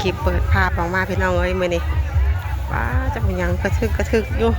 ກິບເປີດພາບອອກມາພີ່ນ້ອງເອີຍ ມື້ນີ້ ວ້າ ຈັກເປັນຫຍັງກະທຶກກະທຶກຢູ່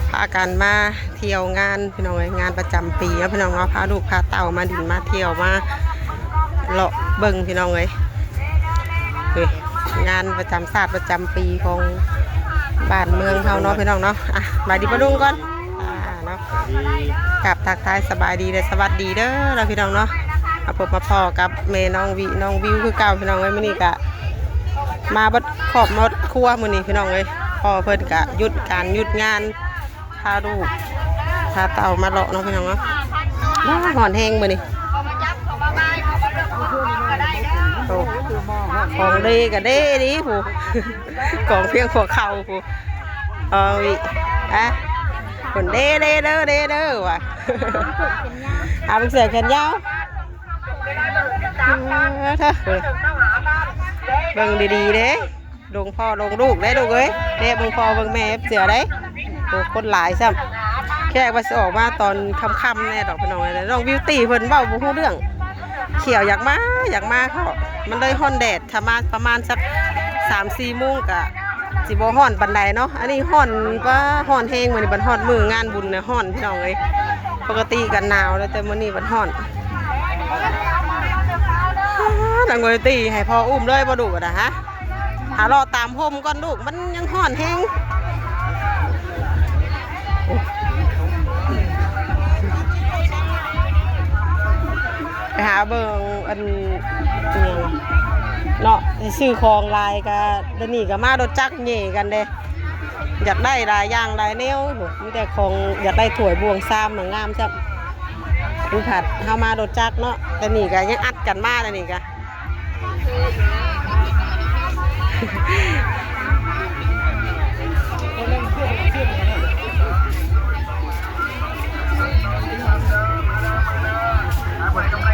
ພາກັນມາທ່ຽວງານພີ່ນ້ອງເອີຍ ງານປະຈຳປີເນາະພີ່ນ້ອງເນາະ ພາລູກພາເຕົ້າມາຫຼິ້ນມາທ່ຽວມາເລາະເບິ່ງພີ່ນ້ອງເອີຍ ເອີ ງານປະຈຳຊາດປະຈຳປີຂອງບ້ານເມືອງເຮົາເນາະພີ່ນ້ອງເນາະ ອ່ະ ສະບາຍດີປ້າລຸງກ່ອນ ອ່າ ເນາະ ສະບາຍດີ ກັບທັກທາຍສະບາຍດີ ແລະ ສະຫວັດດີເດີເນາະພີ່ນ້ອງເນາະ ມາພົບມາພໍ້ກັບແມ່ນ້ອງວິ ນ້ອງວິວຄືເກົ່າພີ່ນ້ອງເອີຍ ມື້ນີ້ກະມາເບິດຄອບເບິດຄົວມື້ນີ້ພີ່ນ້ອງເອີຍ ພໍ່ເພິ່ນກະຢຸດການຢຸດງານ ພາລູກພາເຕົ້າມາເລາະເນາະພີ່ນ້ອງເນາະ ວ້າ ຮ້ອນແຮງມື້ນີ້ ໂອ້ ຂອງເດກະເດດີພຸ້ນ ກອງພຽງຫົວເຂົ່າພຸ້ນ ເອີ ອະ ພຸ້ນເດ ເດເດີ ເດເດີວ່າ ຫາເບິ່ງເສື້ອແຂນຍາວ ເອີ ເທີ ເບິ່ງດີໆເດ້ ລົງພໍ່ລົງລູກເດ້ລູກເອີຍ ແນມເບິ່ງພໍ່ເບິ່ງແມ່ເສື້ອເດ້ ໂອ້ ຄົນຫຼາຍຊ້ຳ ແຂກວ່າຊິອອກມາຕອນຄ່ຳໆແນ່ດອກພີ່ນ້ອງເອີຍ ນ້ອງບິວຕີເພິ່ນເວົ້າບໍ່ຮູ້ເລື່ອງ ຂຽວຢາກມາ ຢາກມາເພາະມັນເລີຍຮ້ອນແດດ ຖ້າມາປະມານສັກສາມສີ່ໂມງກະຊິບໍ່ຮ້ອນປານໃດເນາະ ອັນນີ້ຮ້ອນ ປາ ຮ້ອນແຮງ ມື້ນີ້ບັດຮອດມື້ງານບຸນນະຮ້ອນພີ່ນ້ອງເອີຍ ປົກກະຕິກະໜາວແລ້ວ ແຕ່ມື້ນີ້ບັດຮ້ອນ ນາງເວີຍຕີໃຫ້ພໍ່ອຸ້ມເລີຍບໍ່ດຸນະ ຫາເລາະຕາມຮົ່ມກ່ອນລູກ ມັນຍັງຮ້ອນແຮງ ໄປຫາເບິ່ງອັນ ອີຫຍັງເນາະ ຊື້ຂອງຫຼາຍກະ ດຽວນີ້ກະມາລົດຈັກແຍ່ກັນເດ້ ຢາກໄດ້ຫຼາຍຢ່າງຫຼາຍແນວ ມີແຕ່ຂອງ ຢາກໄດ້ຖ້ວຍບ່ວງຊາມ ງາມຊ້ຳ ມັນພັດເຮົາມາລົດຈັກເນາະ ດຽວນີ້ກະຍັງອັດກັນມາ ດຽວນີ້ກະ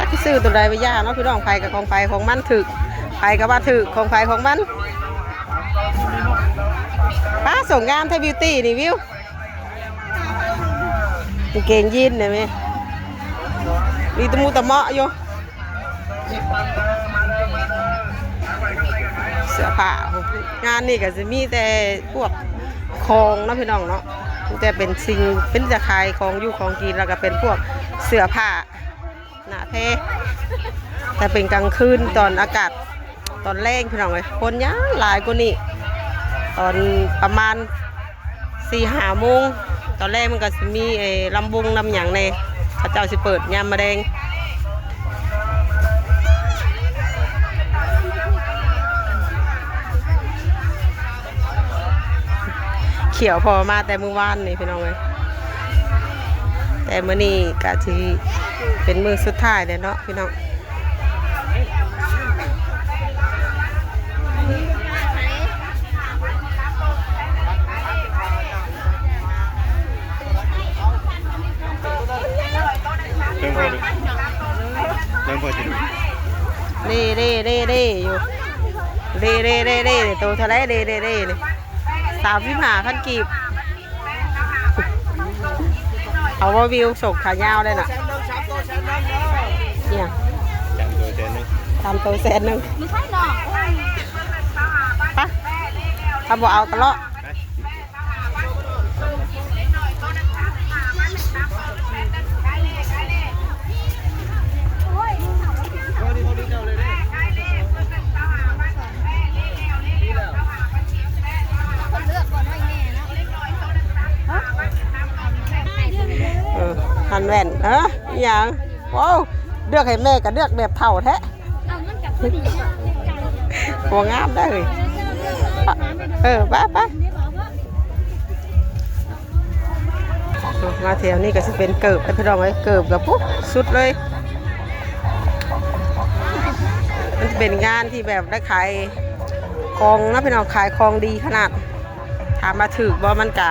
ຈັກຊິຊື້ໂຕໃດໄປຢ່າເນາະພີ່ນ້ອງ ໃຜກະຂອງໃຜຂອງມັນ ຖືກໃຜກະວ່າຖືກ ຂອງໃຜຂອງມັນ ປ້າ ສົ່ງງາມແທ້ ບິວຕີນີ້ ວິວ ກາງເກງຢີນນີ້ແມ່ ມີຕະມຸຕະເມາະຢູ່ ເສື້ອຜ້າ ງານນີ້ກະຊິມີແຕ່ພວກຂອງເນາະພີ່ນ້ອງເນາະ ມີແຕ່ເປັນສິ່ງ ເປັນຈະຂາຍຂອງຢູ່ຂອງກິນ ແລ້ວກະເປັນພວກເສື້ອຜ້າ ໜ້າແພ ແຕ່ເປັນກາງຄືນຕອນອາກາດຕອນແລງພີ່ນ້ອງເອີຍ ຄົນຍັງຫຼາຍກວ່ານີ້ ຕອນປະມານສີ່ຫ້າໂມງ ຕອນແລງມັນກະຊິມີ ເອີ ລຳວົງລຳຫຍັງແນ່ ເຂົາເຈົ້າຊິເປີດຍາມມະແລງ ຂຽວພໍມາແຕ່ມື້ວານນີ້ພີ່ນ້ອງເອີຍ ແຕ່ມື້ນີ້ກະຊິເປັນມື້ສຸດທ້າຍແລ້ວເນາະພີ່ນ້ອງ ເບິ່ງພໍ ເບິ່ງພໍ ເດ້ ເດ້ ເດ້ ເດ້ ຢູ່ ເດ້ ເດ້ ເດ້ ເດ້ ໂຕເທົ່າໃດ ເດ້ ເດ້ ເດ້ ນີ້ ສາມສິບຫ້າພັນກີບ ເອົາບໍ່ ວິວ ສົ່ງຂາຍາວໄດ້ນະ ອີຫຍັງ ສາມໂຕແສນໜຶ່ງ ສາມໂຕແສນໜຶ່ງ ບໍ່ໃຊ່ເນາະ ໄປ ຖ້າບໍ່ເອົາກະເລາະ ເອີ ຫັ້ນແວ່ນ ເອີ ອີຫຍັງ ວ້າວ ເລືອກໃຫ້ແມ່ກະເລືອກແບບເຖົ້າແທ້. ເອົາ ມັນກະພໍດີນະ ບໍ່ງາມໄດ໋ເຮີ້ຍ ເອີ ໄປ ໄປ ມາແຖວນີ້ກະຊິເປັນເກີບເດີພີ່ນ້ອງເອີຍ ເກີບກະພຸ້ນສຸດເລີຍ ມັນເປັນງານທີ່ແບບໄດ້ຂາຍຂອງນະພີ່ນ້ອງ ຂາຍຂອງດີຂະໜາດ. ຖາມວ່າຖືກບໍ່? ມັນກະ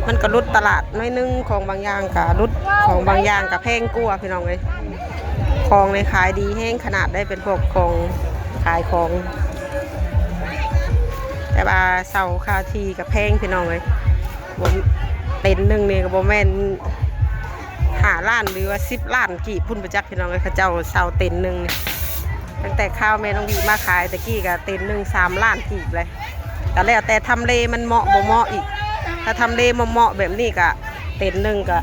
ມັນກະຫຼຸດຕະຫຼາດໜ້ອຍໜຶ່ງ ຂອງບາງຢ່າງກະຫຼຸດ ຂອງບາງຢ່າງກະແພງກວ່າພີ່ນ້ອງເອີຍ ຂອງນີ້ຂາຍດີແຮງຂະໜາດໄດ໋ ເປັນພວກຂອງຂາຍຂອງ ແຕ່ວ່າເຊົ່າຄ່າທີ່ກະແພງພີ່ນ້ອງເອີຍ ບໍ່ ເຕັນໜຶ່ງນີ້ກະບໍ່ແມ່ນຫ້າລ້ານ ຫຼືວ່າສິບລ້ານກີບພຸ້ນບໍ່ຈັກພີ່ນ້ອງເອີຍ ເຂົາເຈົ້າເຊົ່າເຕັນໜຶ່ງນີ້. ຕັ້ງແຕ່ຄາວແມ່ນ້ອງວິມາຂາຍແຕ່ກີ້ກະເຕັນໜຶ່ງສາມລ້ານກີບເລີຍ ກະແລ້ວແຕ່ທຳເລມັນເໝາະບໍ່ເໝາະອີກ. ຖ້າທຳເລບໍ່ເໝາະແບບນີ້ກະເຕັນໜຶ່ງກະ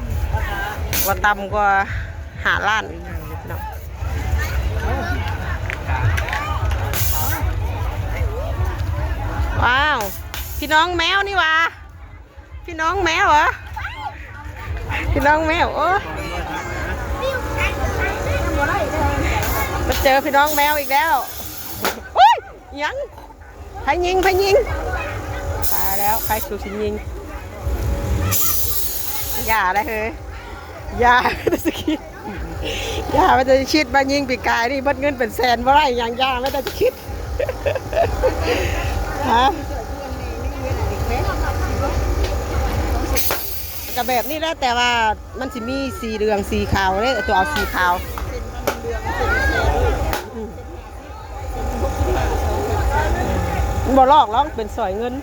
ບໍ່ຕ່ຳກວ່າຫ້າລ້ານເນາະ. ວ້າວ ພີ່ນ້ອງແມວນີ້ຫວ່າ. ພີ່ນ້ອງແມວເຫາະ? ພີ່ນ້ອງແມວ ໂອ້ ມາເຈີພີ່ນ້ອງແມວອີກແລ້ວ. ໂອ້ຍ ຫຍັງ? ໃຜຍິງ? ໃຜຍິງ? ຕາຍແລ້ວ ໃຜສູຊິຍິງ? ຢ່າລະເຮີ້ຍ ຢ່າ ແມ່ນແຕ່ຊິຄິດ ຢ່າ ແມ່ນແຕ່ຊິຄິດ ມາຍິງປີກາຍນີ້ ເບິດເງິນເປັນແສນບໍ່ໄດ້ຫຍັງ ຢ່າ ແມ່ນແຕ່ຊິຄິດ. ຮະ ກະແບບນີ້ແຫຼະ ແຕ່ວ່າມັນຊິມີສີເຫຼືອງ ສີຂາວເດ້ ຕົວເອົາສີຂາວ ອືມ ມັນບໍ່ລອກຫຼອກ ເປັນສອຍເງິນ.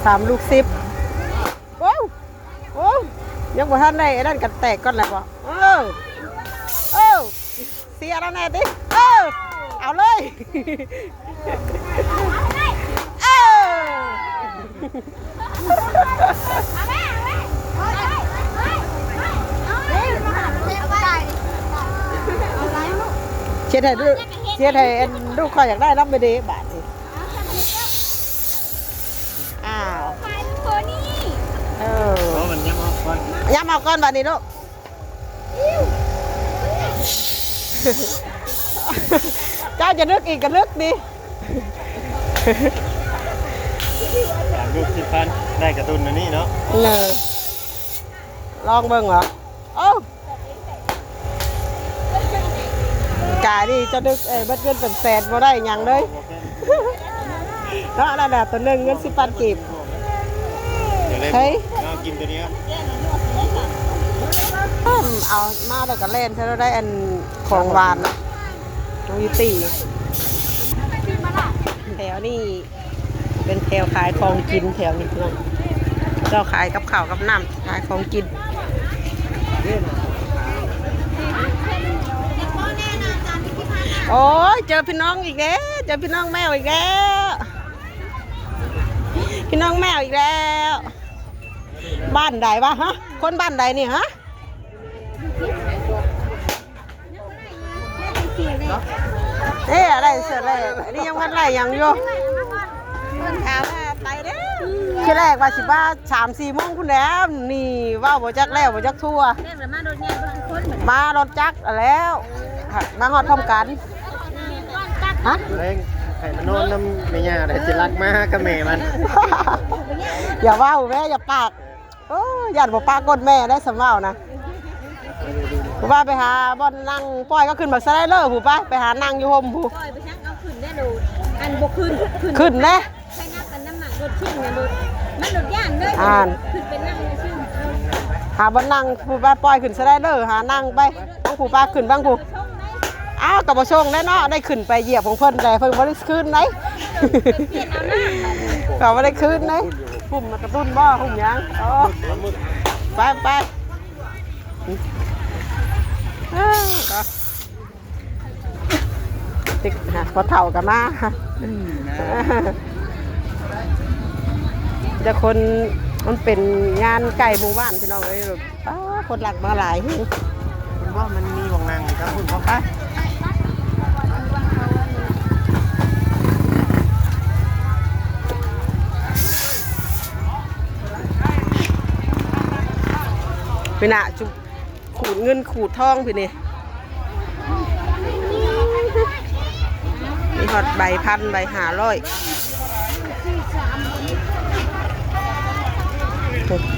ສາມລູກສິບ. ໂອ້ ໂອ້ ຍັງບໍ່ທັນໄດ້ອັນນັ້ນກະແຕກກ່ອນແລ້ວບໍ? ເອີ ເອີ ເຊຍແລ້ວແນ່ຕິ? ເອີ ເອົາເລີຍ ເອີ ເຮັດໃຫ້ລູກ ເຮັດໃຫ້ອັນລູກຂ້ອຍຢາກໄດ້ນຳແດ່ເດບາດນີ້. ອ້າວ ຂາຍໂຕນີ້ ເອີ ໂອ້ ມັນຍຳອອກກ່ອນ ຍຳອອກກ່ອນບາດນີ້ລູກ. ເຈົ້າຈະນຶກອີກກະນຶກນີ້ ສາມລູກສິບພັນ ໄດ້ກະຕຸ້ນອັນນີ້ເນາະ ເອີ ລອງເບິ່ງຫວາ. ໂອ້ ກາຍນີ້ເຈົ້ານຶກ ເອີ ເບິດເງິນເປັນແສນບໍ່ໄດ້ຫຍັງເລີຍ ເນາະ. ນັ້ນນະ ໂຕໜຶ່ງເງິນສິບພັນກີບ ເຮີ້ຍ ເອົາກິນໂຕນີ້ ເອົາມາແລ້ວກະແລ່ນໃສ່ໄດ້ອັນຂອງຫວານ ນ້ອງຢູຕີ້ ແຖວນີ້ ເປັນແຖວຂາຍຂອງກິນແຖວນີ້ພີ່ນ້ອງ ເຈົ້າຂາຍກັບເຂົ້າກັບນ້ຳ ຂາຍຂອງກິນ. ໂອ້ຍ ເຈີພີ່ນ້ອງອີກແລ້ວ ເຈີພີ່ນ້ອງແມວອີກແລ້ວ ພີ່ນ້ອງແມວອີກແລ້ວ. ບ້ານໃດຫວາ ຮະ? ຄົນບ້ານໃດນີ້ ຮະ? ເອີ ໄດ້ເສື້ອແລ້ວ ອັນນີ້ຍັງບໍ່ໄດ້ຫຍັງຢູ່ ເພິ່ນຖາມວ່າໄປແລ້ວ ທີແລກວ່າຊິມາສາມສີ່ໂມງພຸ້ນແຫຼະ ນີ້ເວົ້າບໍ່ຈັກແລ້ວບໍ່ຈັກທົ່ວ ມາລົດຈັກຫັ້ນແລ້ວ ມາຮອດພ້ອມກັນ ຮະ ແລງໃຫ້ມານອນນຳແມ່ຍ່າໄດ້ ຊິລັກມາຫາກັບແມ່ມັນ ຢ່າເວົ້າແມ້ ຢ່າປາກ. ໂອ້ຍ ຢ້ານບໍ່ປາກົນແມ່ໄດ້ ສ່ຳເວົ້ານະ ຜູ້ວ່າໄປຫາບ່ອນນັ່ງ ປ່ອຍເຂົາຂຶ້ນບັກສະໄລເລີ ຜູ້ໄປ ໄປຫານັ່ງຢູ່ຮົ່ມຜູ້ ປ່ອຍໄປຊັກເອົາຂຶ້ນແດ່ໂລດ ອັນບໍ່ຂຶ້ນ ຂຶ້ນ ຂຶ້ນແດ່ ໃຫ້ນັບກັນນ້ຳໜັກລົດຂຶ້ນນະໂລດ ມັນລົດຢ້ານເລີຍ ອ່ານ ຂຶ້ນໄປນັ່ງຢູ່ຊື່ ຫາບ່ອນນັ່ງ ຜູ້ໄປ ປ່ອຍຂຶ້ນສະໄລເລີ ຫານັ່ງໄປ ທາງຜູ້ປາຂຶ້ນທາງຜູ້ ອ້າວ ກະບໍ່ສົ່ງແດ່ເນາະ ໄດ້ຂຶ້ນໄປຢຽບຂອງເພິ່ນແດ່ ເພິ່ນບໍ່ໄດ້ຄືນໃດ ກະບໍ່ໄດ້ຄືນໃດ ຫຸ້ມກະຕຸ້ນບໍ່ ຫຸ້ມຫຍັງ ໂອ້ ໄປ ໄປ ເອີ ກະຕິກ ພໍ່ເຖົ້າກະມາ ອືມ ແຕ່ຄົນ ມັນເປັນງານໃກ້ໝູ່ບ້ານ ພີ່ນ້ອງເອີຍ. ປ້າ ຄົນລັກມາຫຼາຍແຮງ ເຫັນບໍ່ ມັນມີໝ່ອງນັ່ງຢູ່ທາງພຸ້ນ ໄປ ພີ້ນະ ຈຸ ຂູດເງິນຂູດທອງພີ້ນີ້ ມີຮອດໃບພັນ ໃບຫ້າຮ້ອຍ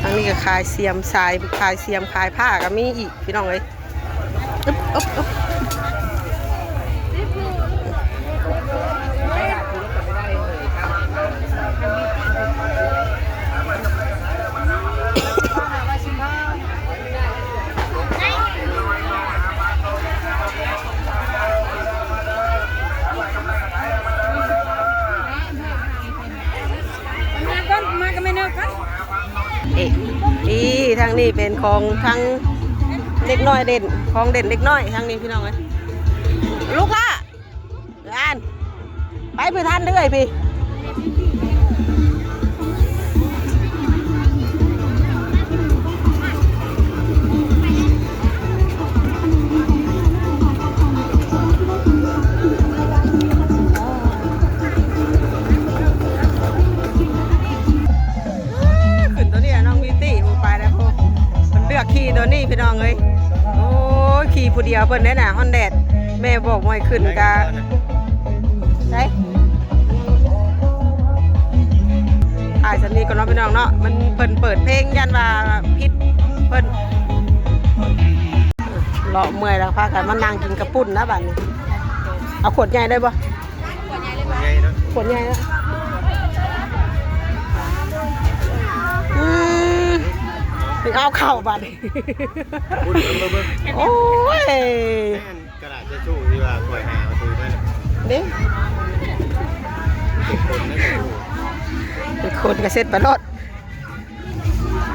ທາງນີ້ກະຂາຍສຽມ ສາຍຂາຍສຽມ ຂາຍຜ້າກະມີອີກ ພີ່ນ້ອງເອີຍ. ອຶບ ອຶບ ອຶບ. ມັນ ນີ້ ທາງນີ້ເປັນຂອງທັງເດັກນ້ອຍເຫຼັ້ນ ຂອງເຫຼັ້ນເດັກນ້ອຍທາງນີ້ພີ່ນ້ອງເອີຍ. ລູກຫຼ້າ ອ່ານ ໄປເພື່ອທັນເອື້ອຍພີ່. ຂຶ້ນໂຕນີ້ລະນ້ອງບິວຕີ້ ບໍ່ໄປແລ້ວ ເພິ່ນເລືອກຂີ່ໂຕນີ້ພີ່ນ້ອງເອີຍ. ໂອ້ຍ ຂີ່ຜູ້ດຽວເພິ່ນໄດ້ນະ ຮ້ອນແດດ ແມ່ບອກບໍ່ໃຫ້ຂຶ້ນກະ ໄດ້ ຖ່າຍສ່ຳນີ້ກ່ອນເນາະພີ່ນ້ອງເນາະ ມັນ ເພິ່ນເປີດເພງ ຢ້ານວ່າຜິດເພິ່ນ. ເລາະເມື່ອຍແລ້ວ ພາກັນມານັ່ງກິນກະປຸ້ນນະບາດນີ້. ເອົາຂວດໃຫຍ່ໄດ້ບໍ່? ຂວດໃຫຍ່ເນາະ ຂວດໃຫຍ່ເນາະ. ອືມ ໄປເອົາເຂົ້າບາດນີ້. ໂອ້ຍ ແມ່ນ ກະດາດທິດຊູ່ທີ່ວ່າຂ້ອຍຫາເອົາຖືມານະ ເດ້ ເປັນຄົນນະ ເປັນຄົນກະເຊັດໄປໂລດ.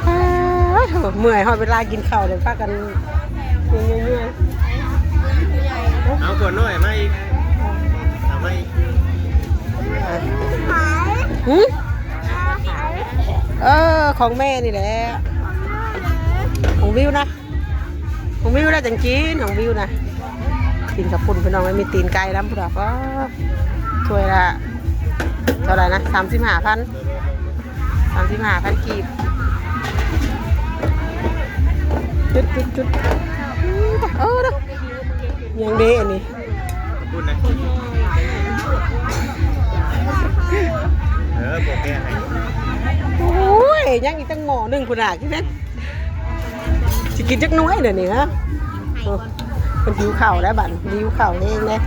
ອ້າໂທ້ ເມື່ອຍ ຮອດເວລາກິນເຂົ້າແລ້ວ ພາກັນເມື່ອຍໆ. ເອົາຂວດນ້ອຍມາອີກ ເອົາມາອີກ. ຫື? ເອີ ຂອງແມ່ນີ້ແຫຼະ ຂອງວິວນະ. ຂອງວິວລະຈັ່ງກິນ ຂອງວິວນະ. ກິນກະປຸ້ນພີ່ນ້ອງເອີຍ ມີຕີນໄກ່ນຳພຸ້ນນະ. ອໍ ຖ້ວຍລະເທົ່າໃດນະ? ສາມສິບຫ້າພັນ ສາມສິບຫ້າພັນກີບ. ຈຸດໆໆ ເອີ ຍັງເດ້ອັນນີ້ ຂອບຄຸນນະ ເອີ ບໍ່ແກ້ໃຫ້. ໂອ້ຍ ຍັງອີກຕັ້ງໝໍ້ໜຶ່ງພຸ້ນນະ ຊິກິນຈັກໜ່ວຍດຽວນີ້ຮະ? ໂອ້ ເພິ່ນຫິວເຂົ້າແລ້ວບັດ ຫິວເຂົ້າແຮງເດ້.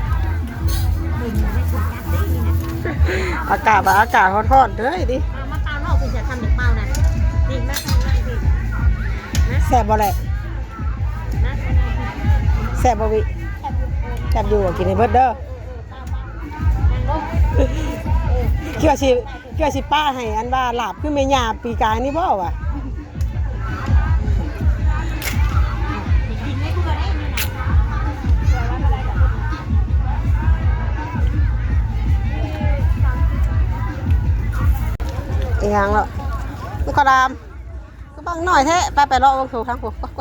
ອາກາດ ອາກາດຮ້ອນໆເດີນີ້. ມາເປົ່ານອກ ເພິ່ນຈະທຳເປັນເປົ່ານະ. ນີ້ ມາທາງນີ້ ມາ. ແຊບບໍ່ແຫຼະ? ແຊບບໍ່ວິ? ແຊບຢູ່ ກິນໃຫ້ເບິດເດີ. ຄິດວ່າຊິ ເພື່ອຊິປະໃຫ້ອັນວ່າຫຼາບຄືແມ່ຍ່າປີກາຍນີ້ບໍ່ວະ? ອີຫຍັງເນາະ ມັນກໍດຳ ຄືບັງໜ້ອຍແທ້. ໄປ ໄປເລາະເບິ່ງໂຖທາງພຸ້ນ ໄປ ໄປ.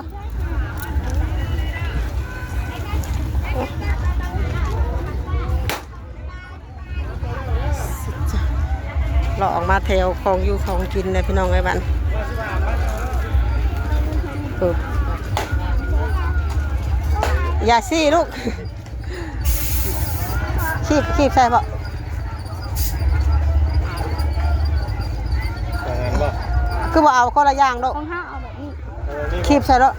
ເລາະອອກມາແຖວຂອງຢູ່ຂອງກິນແລ້ວພີ່ນ້ອງເອີຍ ບາດ ເອີ ຢ່າຊີ້ລູກ ຄີບ ຄີບໃສ່ບໍ່? ຂອງອັນບໍ່? ຄືບໍ່ເອົາຄົນລະຢ່າງໂລດ ຂອງເຮົາເອົາແບບນີ້ ຄີບໃສ່ໂລດ.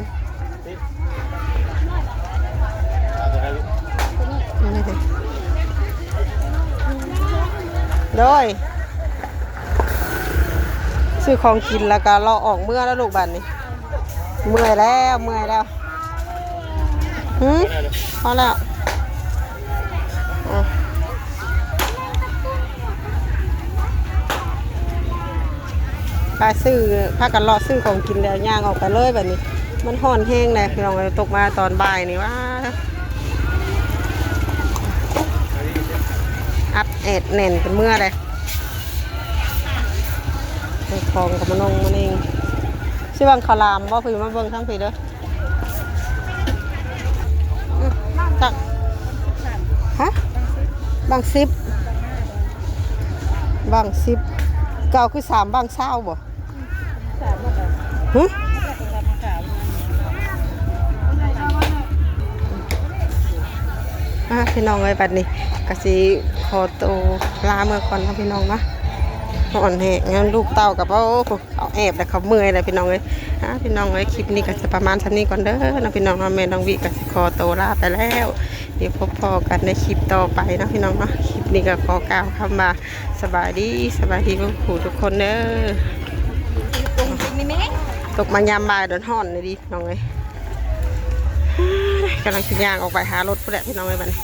ໂດຍ ຊື້ຂອງກິນແລ້ວກໍເລາະອອກເມືອແລ້ວລູກ ບາດນີ້ ເມື່ອຍແລ້ວ ເມື່ອຍແລ້ວ. ຫື ພໍແລ້ວ ອືມ. ໄປຊື້ ພາກັນເລາະຊື້ຂອງກິນແລ້ວຍ່າງອອກໄປເລີຍ ບາດນີ້ມັນຮ້ອນແຮງແຫຼະພີ່ນ້ອງເອີຍ. ຕົກມາຕອນບ່າຍນີ້ ວ້າ ອັດແອດແໜ້ນເປັນເມືອເດ້. ເອົາຂອງກັບມານຸ່ງມານຸ່ງ ຊິຫວັງເຂົ້າຫຼາມບໍ່? ພີ່ມາເບິ່ງທາງພີ້ເດີ. ອືມ ຈັກ ຮະ? ບັງສິບ ບັງສິບ ເກົ່າຄືສາມບັງຊາວບໍ່? ຫຶ? ອ່າ ພີ່ນ້ອງເອີຍ ບັດນີ້ກະຊິຂໍໂຕລາເມືອກ່ອນເນາະ ພີ່ນ້ອງເນາະ. ຮ້ອນແຮງ ງານລູກເຕົ້າກັບ ໂອ້ ເຂົາແອບແລ້ວ ເຂົາເມື່ອຍແລ້ວ ພີ່ນ້ອງເອີຍ. ອ່າ ພີ່ນ້ອງເອີຍ ຄລິບນີ້ກໍຈະປະມານສ່ຳນີ້ກ່ອນເດີເນາະ ພີ່ນ້ອງເນາະ. ແມ່ນ້ອງວິກໍຊິຂໍໂຕລາໄປແລ້ວ ດຽວພົບພໍ້ກັນໃນຄລິບຕໍ່ໄປເນາະ ພີ່ນ້ອງເນາະ. ຄລິບນີ້ກໍຂໍກ່າວຄຳວ່າ ສະບາຍດີ ສະບາຍດີທຸກຜູ້ທຸກຄົນເດີ. ຕົກມາຍາມບ່າຍຮ້ອນໆ ນີ້ດີ ພີ່ນ້ອງເອີຍ. ກຳລັງຊິຍ່າງອອກໄປຫາລົດພຸ້ນແຫຼະ ພີ່ນ້ອງເອີຍ ບັດນີ້.